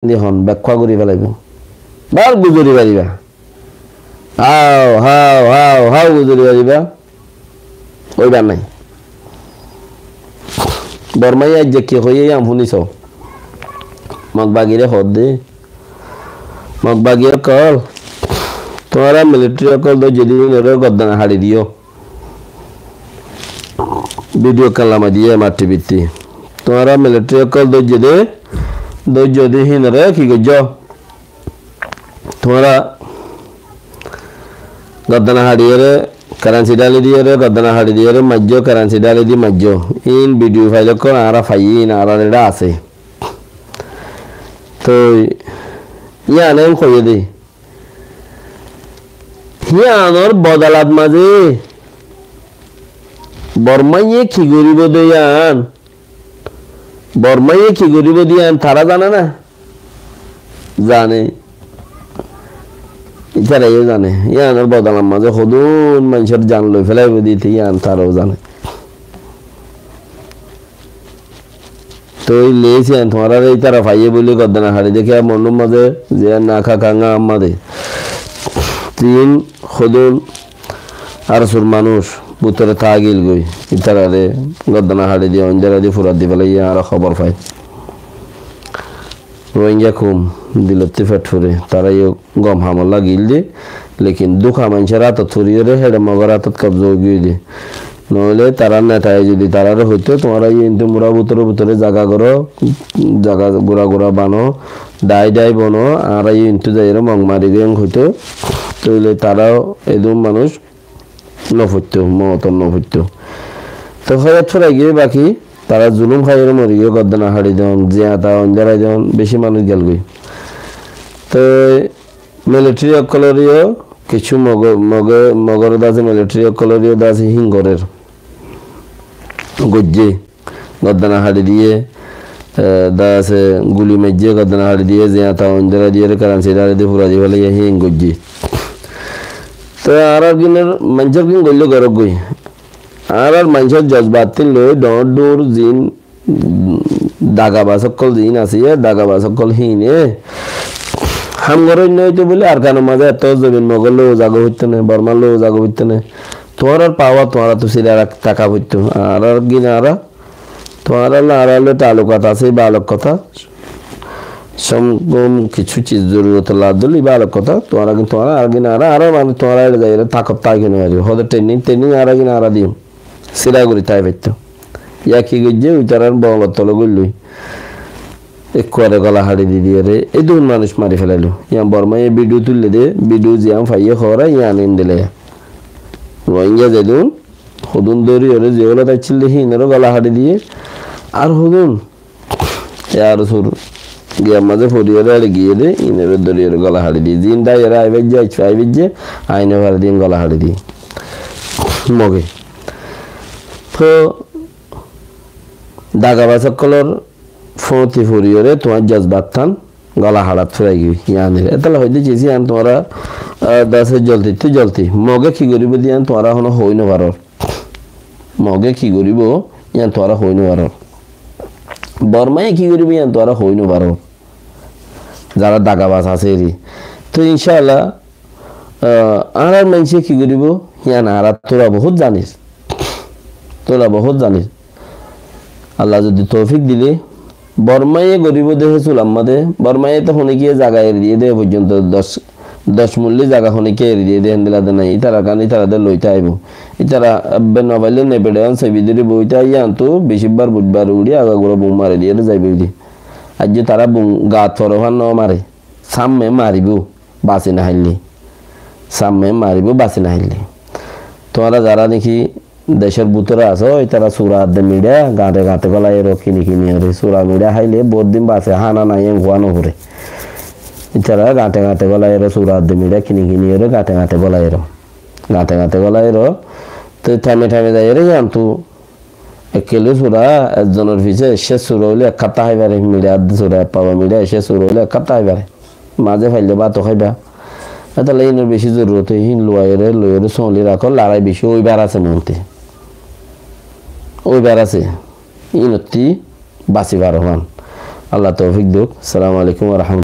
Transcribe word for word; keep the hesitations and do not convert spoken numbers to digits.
di hon, bekkúa gorí felaibó. Bar guzori faribá. Háu, háu, háu, háu guzori faribá. Óibar nái. Bormaye aijja ki hoiyé yián fúniso. Mog bagire hoódde. Mog bagi ókkol. Tuáñra militari ókkol dóijjo di hínoré gordana haçi diyó. Bidiyo ekkán lamai diyé M R T V ttí. Tuáñra militari ókkol dóijjo de, dóijjo di hínoré ki goijjó? Tuáñra gordana haçiyóre, keransi dháli diyóre, gordana haçi diyóre maijjó, keransi dháli di maijjó. Iín bidiyo fail ókkol añára faiyí, iín añárar eçé asé. Toi yían en hoiyé de. Yíanor bodolat mazé Bormaye ki goríbo de yían? Bormaye ki goríbo de yían tará zane ná? Zane. Ítara yó zane. Yíanor bodolat mazé hodún maincór zan loi felaibó de ite yían tará ó zane. Toi le siyan tuáñrare ítara faiyé buli gordana haçi de kiyá monur mazé, ziyan Naka Kanga ammá de. Tin hodún arsur manúic bútore tágil goi. Ítarare gordana haçi de, oindara de, fura di felaiyé, añára hóbor fai. Rohingya koum dilottí fet fure, tará yó gom hamot lagil de, lekin dúka maincór átot foriyóre héçe Mogor átot kobza ói giyói de. Noóile tarár netaye zodi taráre hoitó, tuáñra yó intu mura bútore bútore zaga goró, zaga gura gura bano, dhái dhái bono, añára yó intu zaiyóre Mog mari giyói hoitó, tóile tará edún manúic nofoittó, mootot nofoittó. Toi hoyat furai giyói baki, tará zulum háiyore mori giyói, gordana haçi don, ziyata oindarai don, beci manúic gelgói. Toi militari ókkolore yó kessú Mogo-, Moge-, Mogor dase militari ókkolore yó dase hín gorér. Goijjé. Gordana haçi diyé, e, dase guli maijjé, gordana haçi diyé, ziyata oindara diyóre, keransi dháli di fura di félaiye, hín goijjé. Toi añárar gínor maincór gín goillé goró goi. Añárar maincór jozbat tin loi dhoóñr dhoóñr zin, mm, dagabas ókkol zin asé, dagabas ókkol híne ham goróinna óito bóli Arkanor mazé etó zobin Mogor loi zaga foitto né, Bormar loi zaga foitto né. Tuáñrar pawar tuáñrattú sira rak-, taka foitto. Añárar gín añára Tuáñra loi añárar loi taalukat asé, ibá alok kotá. Som gom kessú ciz zorurot lagdóle ibá alok kotá. Tuáñra gín tuáñra, añárar gín añára, añárar mane tuáñra eçé zaiyóre tákot táki no faribá. Hóde training, training añára gín añára diyum. Sira gorí tái faittó. Yá ki goijjé, uitarár boolor tole goillói. Ekkuare gola haçi di diyóre, edún manúic mari félailo. Yián Bormaye bidhiu tuille de, bidhiu ziyán faiyé hoóra, yián endilla. Rohingya zedún, hodún dóriyoré ziyólla táiccíl de híinoré gola haçi diyé. Ar hodún, e ar sur giyar mazé foriyóre eçé giyé de, híinoré dóriyoré gola haçi diyé. Zin dháiyore aibáijje, aicfá aibáijje, ai no fare de híin gola haçi diyé. Moge. Toh, dagabas ókkolor fóñti foriyóre tuáñr jozbattán gola haçat furai giyói, yiánir. Étella hoidé cesi yián tuáñra, ah, dase joldittú joldi. Moge ki goríbo de yián tuáñra honó hoói no farór. Moge ki goríbo yián tuáñra hoói no farór. Bormaye ki goríbo yián tuáñra hoói no farór. Zará dagabas asé eri. Toi incáallah, ah, añárar maincé ki goríbo, yián añára tóra bohút zanir. Tóra bohút zanir. Allah zodi toufik dile, Bormaye goríbo de hé sulamma de, Bormaye to honikkiye zaga eri diyé de, e foijjonto doc, doc mulli zaga honikkiye eri diyé de, héndilla de nai, itarar kan itara de loite aibo. Itara ebbe no faille nebede on sebi dóri boite aiye, yiántu beci bar buthbar uçí agagura bum mari diyóre zaibo de. Aijjó tará bum gat fore fán no mare, samme maribo. Basi no faille. Samme maribo basi no faille. Tuáñra zará niki decór bútore asó, ítara sura adde miçá, gañte gañte gólai ero kini kini ore. Sura miçá háile bout din base, hána nai, en fua no fore. Ítara gañte gañte gólai ero, sura adde miçá kini kini ore, gañte gañte gólai ero. Gañte gañte gólai ero. Te thaime thaime zai ere yiántu Ek kilo sura, ekzonor fise ekcó sura óile ek háfta hái fare, miçá adde sura, ek paba miçá ekcó sura óile ek háfta hái fare. Maze faile báto háiba. Étalla hínor beci zorurot, hín luwaiyóre, loiyóre sóli rakó, larai beci óibar asé monte. Óibar asé. Hínottí basi faro fán. Allah toufik douk. Assalamu alaikum wa rahmatullahi